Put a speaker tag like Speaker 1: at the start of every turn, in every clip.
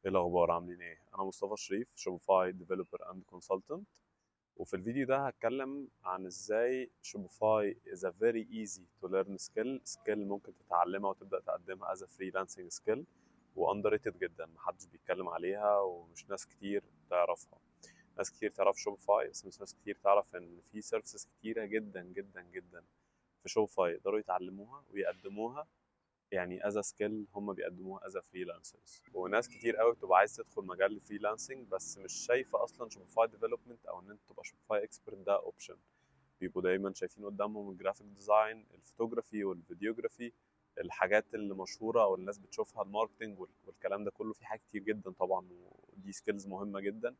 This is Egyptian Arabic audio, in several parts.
Speaker 1: ايه الاخبار؟ عاملين ايه؟ انا مصطفى شريف، Shopify developer and consultant. وفي الفيديو ده هتكلم عن ازاي Shopify is a very easy to learn skill، skill ممكن تتعلمها وتبدا تقدمها as a freelancing skill، و underrated جدا، محدش بيتكلم عليها ومش ناس كتير تعرفها. ناس كتير تعرف Shopify بس مش ناس كتير تعرف ان في services كتيرة جدا جدا جدا في Shopify يقدروا يتعلموها ويقدموها، يعني as a skill هم بيقدموها as freelancers. وناس كتير قوي بتبقى عايز تدخل مجال ال freelancing بس مش شايفه اصلا Shopify development او ان انت تبقى Shopify expert ده option. بيبقوا دايما شايفين قدامهم ال graphic design، ال photography وال videography، الحاجات اللي مشهورة او الناس بتشوفها، ال marketing والكلام ده كله. في حاجات كتير جدا طبعا ودي skills مهمة جدا،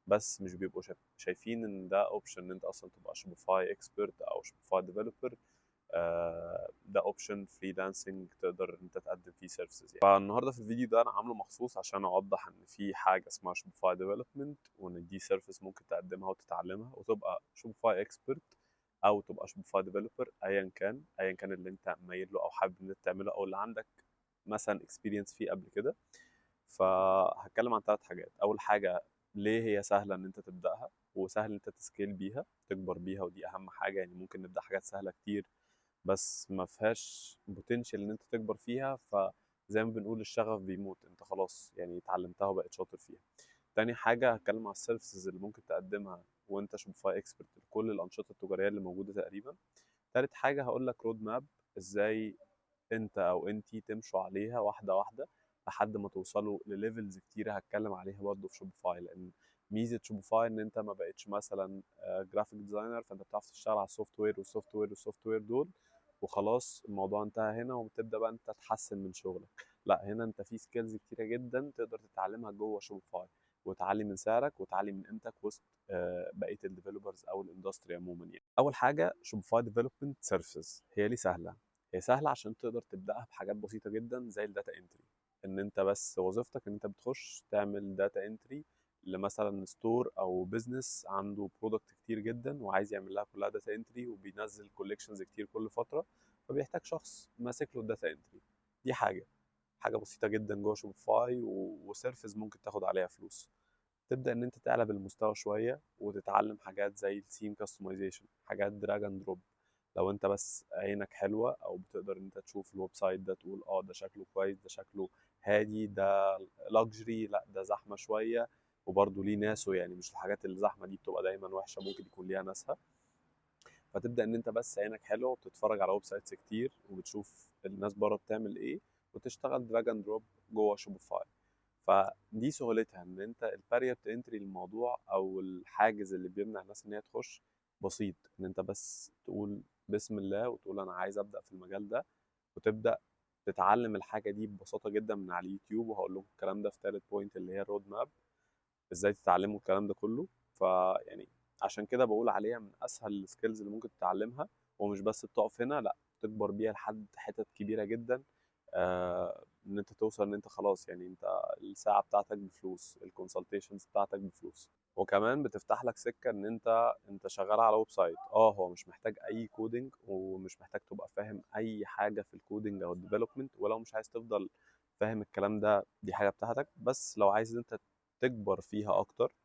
Speaker 1: بس مش بيبقوا شايفين ان ده option ان انت اصلا تبقى Shopify expert او Shopify developer. ده option freelancing تقدر انت تقدم فيه services يعني. فالنهارده في الفيديو ده انا عامله مخصوص عشان اوضح ان في حاجة اسمها Shopify development، وان دي service ممكن تقدمها وتتعلمها وتبقى Shopify expert او تبقى Shopify developer، ايا كان اللي انت مايل له او حابب ان انت تعمله او اللي عندك مثلا experience فيه قبل كده. فهتكلم عن 3 حاجات. اول حاجة، ليه هي سهلة ان انت تبداها وسهل ان انت ت scale بيها، تكبر بيها، ودي اهم حاجة. يعني ممكن نبدا حاجات سهلة كتير بس ما فيهاش potential ان انت تكبر فيها، فزي ما بنقول الشغف بيموت، انت خلاص يعني اتعلمتها وبقيت شاطر فيها. تاني حاجة هتكلم على ال services اللي ممكن تقدمها وانت Shopify expert لكل الانشطة التجارية اللي موجودة تقريبا. تالت حاجة هقول لك road map ازاي انت او انتي تمشوا عليها واحدة واحدة لحد ما توصلوا ل levels كتيرة هتكلم عليها برضه في Shopify. لان ميزة Shopify ان انت ما بقتش مثلا graphic designer فانت بتعرف تشتغل على ال software وال software وال software دول وخلاص الموضوع انتهى هنا وبتبدا بقى انت تحسن من شغلك. لا، هنا انت في skills كتيرة جدا تقدر تتعلمها جوه Shopify وتعلي من سعرك وتعلي من قيمتك وسط بقية ال developers او ال industry عموما. يعني اول حاجة Shopify development services، هي ليه سهلة؟ هي سهلة عشان تقدر تبداها بحاجات بسيطة جدا زي ال data entry، ان انت بس وظيفتك ان انت بتخش تعمل data entry لمثلا store او business عنده product كتير جدا وعايز يعمل لها كلها data entry وبينزل collections كتير كل فترة، فبيحتاج شخص ماسك له ال data entry. دي حاجة بسيطة جدا جوه Shopify و service ممكن تاخد عليها فلوس. تبدا ان انت تعلى بالمستوى شوية وتتعلم حاجات زي ال theme customization، حاجات drag and drop. لو انت بس عينك حلوة او بتقدر ان انت تشوف ال website ده تقول ده شكله كويس، ده شكله هادي، ده luxury، لا ده زحمة شوية، وبرده ليه ناسه، يعني مش الحاجات اللي زحمة دي بتبقى دايما وحشة، ممكن يكون ليها ناسها. فتبدا ان انت بس عينك حلوة وبتتفرج على websites كتير وبتشوف الناس بره بتعمل ايه وتشتغل drag and drop جوه Shopify. فدي سهولتها، ان انت ال barrier to entry للموضوع او الحاجز اللي بيمنع الناس ان هي تخش بسيط، ان انت بس تقول بسم الله وتقول انا عايز ابدا في المجال ده وتبدا تتعلم الحاجة دي ببساطة جدا من على اليوتيوب. وهقول لكم الكلام ده في تالت point اللي هي ال road map، ازاي تتعلموا الكلام ده كله. فيعني عشان كده بقول عليها من اسهل ال skills اللي ممكن تتعلمها، ومش بس بتقف هنا، لا تكبر بيها لحد حتت كبيرة جدا، ان انت توصل ان انت خلاص يعني انت الساعة بتاعتك بفلوس، ال consultations بتاعتك بفلوس. وكمان بتفتح لك سكة ان انت شغال على website، هو مش محتاج اي coding ومش محتاج تبقى فاهم اي حاجة في ال coding او ال development، ولو مش عايز تفضل فاهم الكلام ده دي حاجة بتاعتك، بس لو عايز انت تكبر فيها اكتر،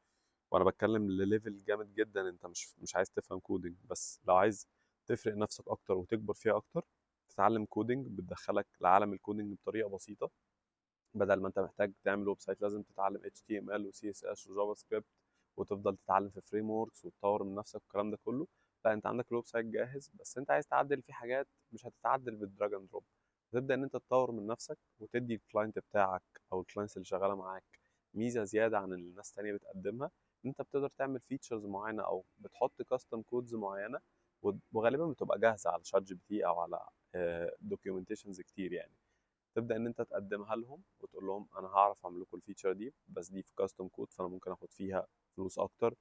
Speaker 1: وانا بتكلم ل level جامد جدا، انت مش عايز تفهم coding، بس لو عايز تفرق نفسك اكتر وتكبر فيها اكتر تتعلم coding، بتدخلك لعالم ال coding بطريقة بسيطة. بدل ما انت محتاج تعمل website لازم تتعلم HTML و CSS و JavaScript وتفضل تتعلم في frameworks وتطور من نفسك والكلام ده كله، لا انت عندك ال website جاهز، بس انت عايز تعدل فيه حاجات مش هتتعدل بال drag and drop. تبدا ان انت تطور من نفسك وتدي ال client بتاعك او ال clients اللي شغالة معاك ميزة زيادة عن اللي الناس التانية بتقدمها، ان انت بتقدر تعمل features معينة او بتحط custom codes معينة، وغالبا بتبقى جاهزة على ChatGPT او على documentations كتير. يعني تبدا ان انت تقدمها لهم وتقول لهم انا هعرف اعمل لكم ال feature دي، بس دي في custom code، فانا ممكن اخد فيها فلوس اكتر،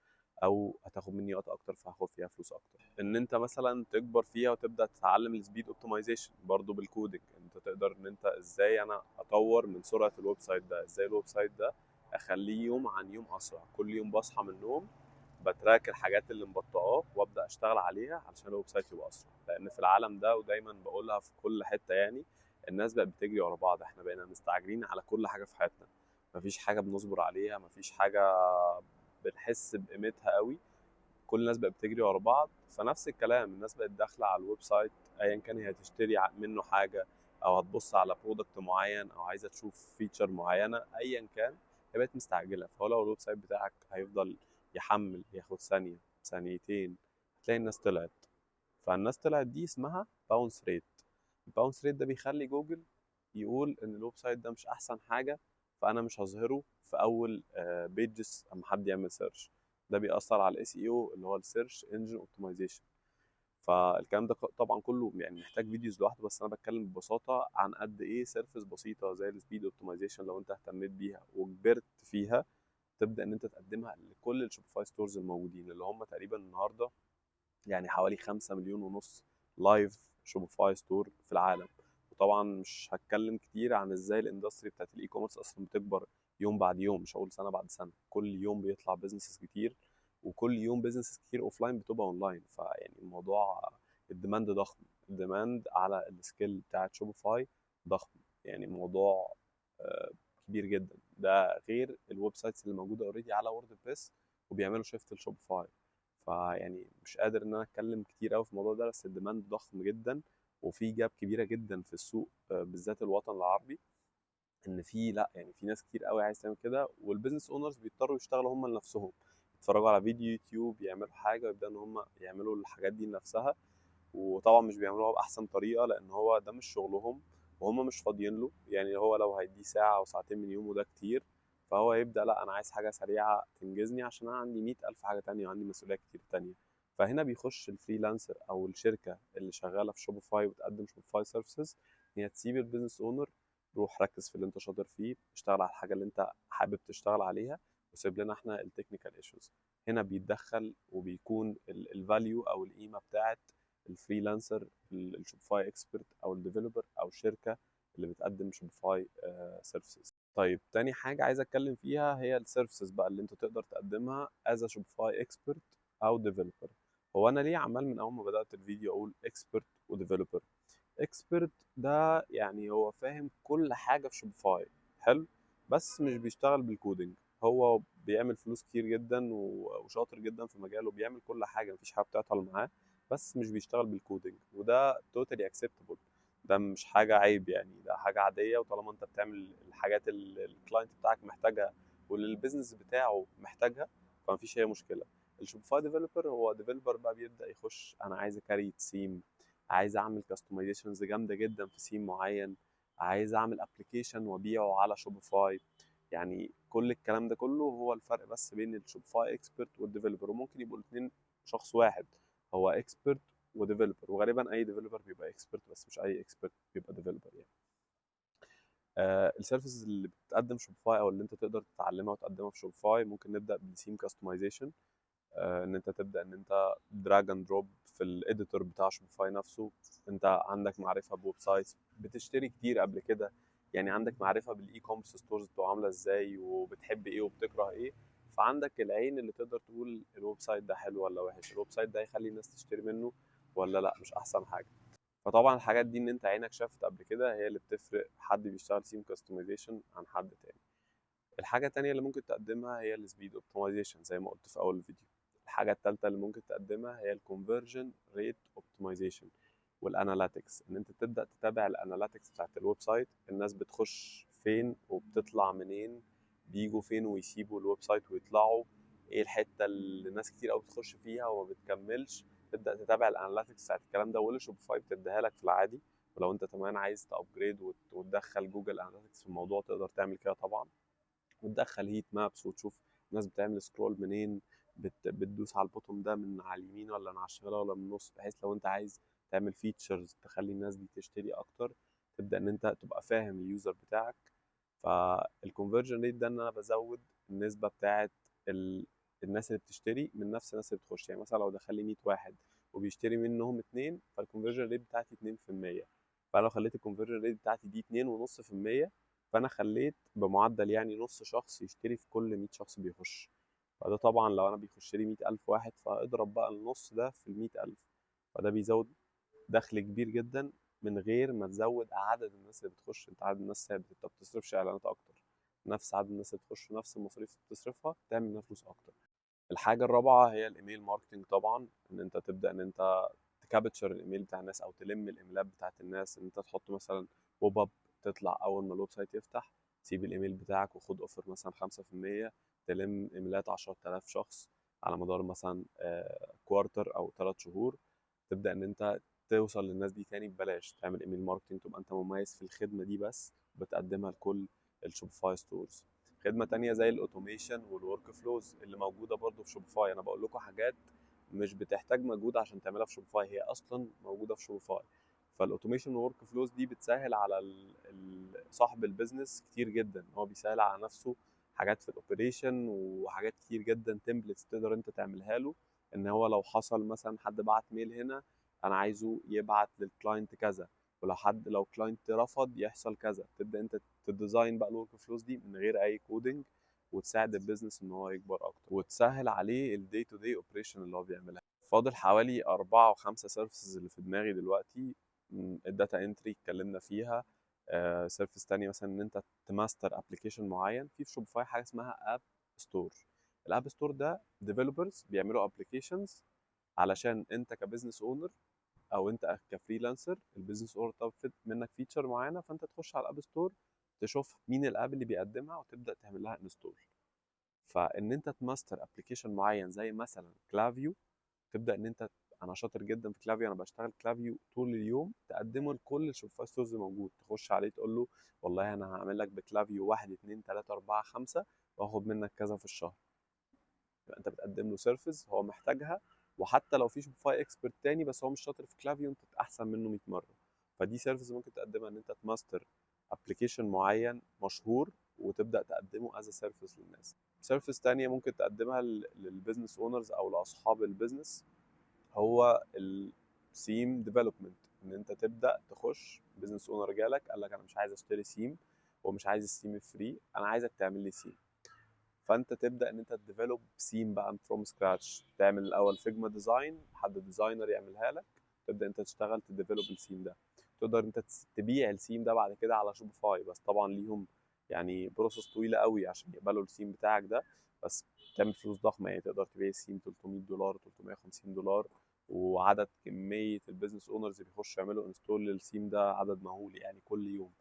Speaker 1: او هتاخد مني وقت اكتر فهاخد فيها فلوس اكتر. ان انت مثلا تكبر فيها وتبدا تتعلم ال speed optimization برضو بال coding، انت تقدر ان انت ازاي انا اطور من سرعة ال website ده، ازاي ال website ده اخليه يوم عن يوم اسرع، كل يوم بصحى من النوم ب track الحاجات اللي مبطئاه وابدا اشتغل عليها علشان ال website يبقى اسرع. لان في العالم ده، ودايما بقولها في كل حتة، يعني الناس بقت بتجري ورا بعض، احنا بقينا مستعجلين على كل حاجة في حياتنا. مفيش حاجة بنصبر عليها، مفيش حاجة بنحس بقيمتها قوي، كل الناس بقت بتجري ورا بعض. فنفس الكلام الناس بقت داخله على ال website ايا كان هي هتشتري منه حاجة او هتبص على product معين او عايزه تشوف feature معينة، ايا كان هي بقت مستعجلة. فهو لو ال website بتاعك هيفضل يحمل ياخد ثانية ثانيتين هتلاقي الناس طلعت. فالناس طلعت دي اسمها bounce rate. ال bounce rate ده بيخلي جوجل يقول ان ال website ده مش احسن حاجة، فانا مش هظهره في اول pages اما حد يعمل search. ده بيأثر على ال SEO اللي هو ال search engine optimization. فالكلام ده طبعا كله يعني محتاج videos لوحده، بس انا بتكلم ببساطة عن قد ايه service بسيطة زي ال speed optimization لو انت اهتميت بيها وكبرت فيها تبدا ان انت تقدمها لكل ال Shopify stores الموجودين، اللي هم تقريبا النهارده يعني حوالي 5.5 مليون live Shopify store في العالم. وطبعا مش هتكلم كتير عن ازاي ال industry بتاعت ال e-commerce اصلا بتكبر يوم بعد يوم، مش هقول سنة بعد سنة، كل يوم بيطلع businesses كتير، وكل يوم businesses كتير offline بتبقى اونلاين. فيعني الموضوع ال demand ضخم، ال demand على ال skill بتاعت Shopify ضخم، يعني الموضوع كبير جدا. ده غير ال websites اللي موجودة already على WordPress وبيعملوا shift ل Shopify. فيعني مش قادر ان انا اتكلم كتير قوي في الموضوع ده، بس ال demand ضخم جدا وفي gap كبيرة جدا في السوق، بالذات الوطن العربي، ان في لا يعني في ناس كتير قوي عايز تعمل كده، وال business owners بيضطروا يشتغلوا هم لنفسهم، يتفرجوا على فيديو يوتيوب، يعملوا حاجة، ويبداوا ان هم يعملوا الحاجات دي لنفسها. وطبعا مش بيعملوها باحسن طريقه لان هو ده مش شغلهم وهم مش فاضيين له. يعني هو لو هيديه ساعة او ساعتين من يومه ده كتير، فهو يبدا لا انا عايز حاجة سريعة تنجزني عشان انا عندي 100,000 حاجة تانية وعندي مسؤوليات كتير تانية. فهنا بيخش ال freelancer او الشركة اللي شغالة في Shopify وتقدم Shopify services، هي تسيب ال business owner، روح ركز في اللي انت شاطر فيه، اشتغل على الحاجة اللي انت حابب تشتغل عليها، وسيب لنا احنا ال technical issues. هنا بيتدخل وبيكون ال value او القيمة بتاعت ال freelancer، ال Shopify expert او ال developer او الشركة اللي بتقدم Shopify services. طيب تاني حاجة عايز اتكلم فيها هي ال services بقى اللي انت تقدر تقدمها as Shopify expert او developer. هو انا ليه عمال من اول ما بدات الفيديو اقول expert و developer؟ expert ده يعني هو فاهم كل حاجة في Shopify، حلو، بس مش بيشتغل بال coding. هو بيعمل فلوس كتير جدا وشاطر جدا في مجاله، بيعمل كل حاجة، مفيش حاجة بتعطل معاه، بس مش بيشتغل بال coding، وده totally acceptable، ده مش حاجة عيب يعني، ده حاجة عادية. وطالما انت بتعمل الحاجات اللي ال client بتاعك محتاجها واللي ال business بتاعه محتاجها، فمفيش اي مشكلة. ال Shopify developer هو developer بقى بيبدا يخش، انا عايز ا create theme، عايز اعمل customizations جامدة جدا في سيم معين، عايز اعمل application وابيعه على Shopify. يعني كل الكلام ده كله هو الفرق بس بين ال Shopify expert وال developer، وممكن يبقوا الاثنين شخص واحد، هو expert و developer، وغالبا اي developer بيبقى expert، بس مش اي expert بيبقى developer يعني. ال services اللي بتقدم Shopify او اللي انت تقدر تتعلمها وتقدمها في Shopify، ممكن نبدا بال theme customization، ان انت تبدا ان انت drag and drop في ال editor بتاع Shopify نفسه. انت عندك معرفة ب websites، بتشتري كتير قبل كده، يعني عندك معرفة بال e-commerce stores بتبقى عامله ازاي، وبتحب ايه وبتكره ايه، فعندك العين اللي تقدر تقول ال website ده حلو ولا وحش، ال website ده هيخلي الناس تشتري منه ولا لا، مش احسن حاجة. فطبعا الحاجات دي ان انت عينك شافت قبل كده هي اللي بتفرق حد بيشتغل theme customization عن حد تاني. الحاجة التانية اللي ممكن تقدمها هي ال speed optimization زي ما قلت في اول الفيديو. الحاجة الثالثة اللي ممكن تقدمها هي ال conversion rate optimization وال analytics، ان انت تبدا تتابع ال analytics بتاعت ال website، الناس بتخش فين وبتطلع منين، بيجوا فين ويسيبوا ال website ويطلعوا، ايه الحتة اللي ناس كتير قوي بتخش فيها وما بتكملش. تبدا تتابع ال analytics بتاعت الكلام ده، واللي Shopify بتديها لك في العادي. ولو انت كمان عايز ت upgrade وتدخل Google Analytics في الموضوع تقدر تعمل كده طبعا، وتدخل heat maps وتشوف الناس بتعمل scroll منين، بتدوس على ال button ده من على اليمين ولا من على الشمال ولا من النص، بحيث لو انت عايز تعمل features تخلي الناس دي تشتري اكتر تبدا ان انت تبقى فاهم ال user بتاعك. فال conversion rate ده ان انا بزود النسبة بتاعه الناس اللي بتشتري من نفس الناس اللي بتخش. يعني مثلا لو دخل لي 100 واحد وبيشتري منهم 2، فال conversion rate بتاعتي 2%. فانا لو خليت ال conversion rate بتاعتي دي 2.5%، فانا خليت بمعدل يعني نص شخص يشتري في كل 100 شخص بيخش. فده طبعا لو انا بيخش لي 100,000 واحد، فاضرب بقى النص ده في 100,000، فده بيزود دخل كبير جدا من غير ما تزود عدد الناس اللي بتخش. انت عدد الناس ثابت، انت ما بتصرفش اعلانات اكتر، نفس عدد الناس اللي بتخش ونفس المصاريف اللي بتصرفها تعمل منها فلوس اكتر. الحاجة الرابعة هي ال email marketing طبعا، ان انت تبدا ان انت ت capture الايميل بتاع الناس او تلم الايميلات بتاعت الناس، ان انت تحط مثلا pop up تطلع اول ما ال website يفتح، تسيب الايميل بتاعك وخد offer مثلا 5%، تلم ايميلات 10,000 شخص على مدار مثلا quarter او 3 شهور، تبدا ان انت توصل للناس دي تاني ببلاش، تعمل email marketing، تبقى انت مميز في الخدمة دي بس بتقدمها لكل ال Shopify stores. خدمة تانية زي ال automation وال workflows اللي موجودة برضو في Shopify. انا بقول لكم حاجات مش بتحتاج مجهود عشان تعملها في Shopify، هي اصلا موجودة في Shopify. فال automation وال workflows دي بتسهل على صاحب ال business كتير جدا، هو بيسهل على نفسه حاجات في ال operation وحاجات كتير جدا، templates تقدر انت تعملها له، ان هو لو حصل مثلا حد بعت mail هنا انا عايزه يبعت لل client كذا، ولو حد لو client رفض يحصل كذا. تبدا انت ت design بقى ال workflows دي من غير اي coding، وتساعد ال business ان هو يكبر اكتر، وتسهل عليه ال day to day operation اللي هو بيعملها. فاضل حوالي 4 أو 5 services اللي في دماغي دلوقتي. ال data entry اتكلمنا فيها، service تانية مثلا ان انت ت master application معين. في Shopify حاجة اسمها app store. ال app store ده developers بيعملوا applications علشان انت ك business owner او انت ك freelancer، ال business owner طلب منك feature معينة، فانت تخش على ال app store تشوف مين ال app اللي بيقدمها وتبدا تعمل لها install. فان انت ت master application معين زي مثلا Klaviyo، تبدا ان انت انا شاطر جدا في Klaviyo، انا بشتغل Klaviyo طول اليوم، تقدمه لكل ال Shopify stores موجود، تخش عليه تقول له والله انا هعمل لك ب Klaviyo 1 2 3 4 5 واخد منك كذا في الشهر. يبقى انت بتقدم له service هو محتاجها، وحتى لو في Shopify expert تاني بس هو مش شاطر في Klaviyo انت احسن منه 100 مرة. فدي service ممكن تقدمها، ان انت ت master application معين مشهور وتبدا تقدمه as service للناس. service تانية ممكن تقدمها لل business owners او لاصحاب ال business هو ال theme development، ان انت تبدا تخش business owner جالك قال لك انا مش عايز اشتري سيم ومش عايز ال theme free، انا عايزك تعمل لي سيم. فانت تبدا ان انت ت develop theme بقى from scratch، تعمل الاول Figma design، حد designer يعملها لك، تبدا انت تشتغل ت develop ال theme ده. تقدر انت تبيع السيم ده بعد كده على Shopify، بس طبعا ليهم يعني process طويلة قوي عشان يقبلوا السيم بتاعك ده، بس تعمل فلوس ضخمة. يعني تقدر تبيع السيم $300 $350، وعدد كمية ال business owners اللي بيخشوا يعملوا install لل theme ده عدد مهول يعني كل يوم.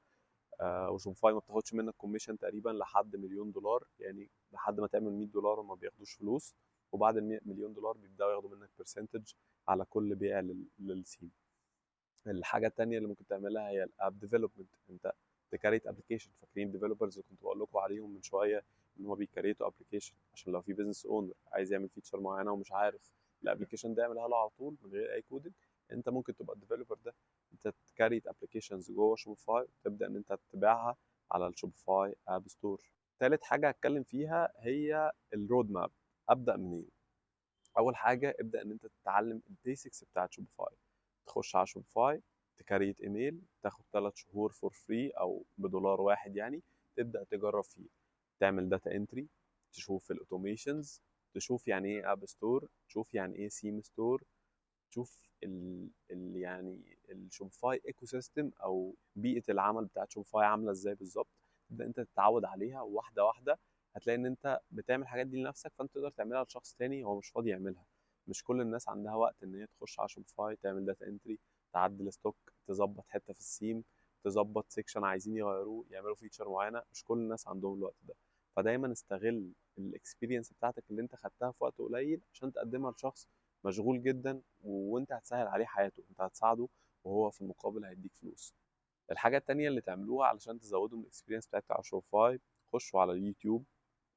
Speaker 1: و Shopify ما بتاخدش منك commission تقريبا لحد $1,000,000، يعني لحد ما تعمل $100 ما بياخدوش فلوس، وبعد $1,000,000 بيبداوا ياخدوا منك percentage على كل بيع للسيم. الحاجة الثانية اللي ممكن تعملها هي ال app development، انت ت create application. فاكرين ال developers اللي كنت بقول لكم عليهم من شوية ان هم بي create وا application عشان لو في business owner عايز يعمل feature معينة ومش عارف ال application ده يعملها له على طول من غير اي coding، انت ممكن تبقى ال developer ده، انت ت create applications جوه Shopify وتبدا ان انت تبيعها على ال Shopify App Store. ثالث حاجة هتكلم فيها هي ال road map، ابدا منين؟ اول حاجة ابدا ان انت تتعلم ال basics بتاعت Shopify، تخش على Shopify ت create email، تاخد 3 شهور for free او $1 يعني، تبدا تجرب فيه، تعمل data entry، تشوف ال automations، تشوف يعني ايه app store، تشوف يعني ايه theme store، تشوف ال يعني ال Shopify ecosystem او بيئة العمل بتاعت Shopify عامله ازاي بالظبط. تبدا انت تتعود عليها واحدة واحدة، هتلاقي ان انت بتعمل الحاجات دي لنفسك، فانت تقدر تعملها لشخص تاني هو مش فاضي يعملها. مش كل الناس عندها وقت ان هي تخش على Shopify تعمل data entry، تعدل stock، تظبط حتة في السيم، تظبط section عايزين يغيروه، يعملوا feature معينة، مش كل الناس عندهم الوقت ده. فدايما استغل ال experience بتاعتك اللي انت خدتها في وقت قليل عشان تقدمها لشخص مشغول جدا، وانت هتسهل عليه حياته، انت هتساعده وهو في المقابل هيديك فلوس. الحاجة التانية اللي تعملوها علشان تزودوا من ال experience بتاعتك على Shopify، خشوا على اليوتيوب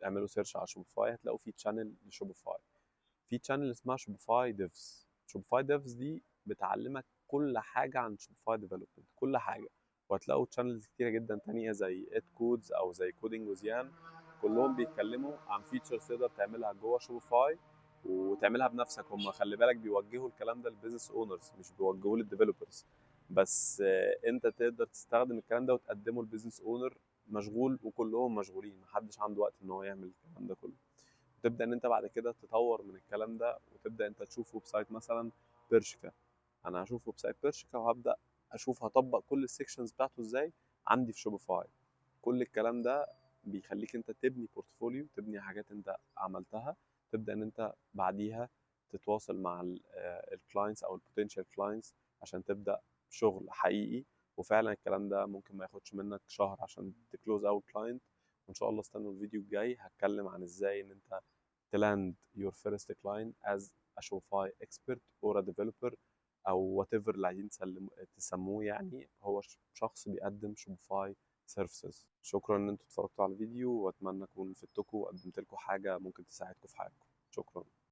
Speaker 1: اعملوا search على Shopify، هتلاقوا في channel ل Shopify، في channel اسمها Shopify Devs. Shopify Devs دي بتعلمك كل حاجة عن Shopify development، كل حاجة. وهتلاقوا channels كتيرة جدا تانية زي Ed Codes او زي Coding with Yan، كلهم بيتكلموا عن features تقدر تعملها جوه Shopify وتعملها بنفسك. هم خلي بالك بيوجهوا الكلام ده لل business owners مش بيوجهوه لل developers، بس انت تقدر تستخدم الكلام ده وتقدمه لل business owner مشغول، وكلهم مشغولين، محدش عنده وقت ان هو يعمل الكلام ده كله. تبدا ان انت بعد كده تطور من الكلام ده، وتبدا انت تشوف website مثلا Bershka، انا هشوف website Bershka وهبدا اشوف هطبق كل ال sections بتاعته ازاي عندي في Shopify. كل الكلام ده بيخليك انت تبني portfolio، تبني حاجات انت عملتها، تبدا ان انت بعديها تتواصل مع ال clients او ال potential clients عشان تبدا شغل حقيقي. وفعلا الكلام ده ممكن ما ياخدش منك شهر عشان ت close اول client. وان شاء الله استنوا الفيديو الجاي، هتكلم عن ازاي ان انت ت land your first client as a Shopify expert or a developer او whatever اللي عايزين تسموه، يعني هو شخص بيقدم Shopify services. شكرا ان انتوا اتفرجتوا على الفيديو، واتمنى اكون فدتكم وقدمت لكم حاجة ممكن تساعدكم في حياتكم. شكرا.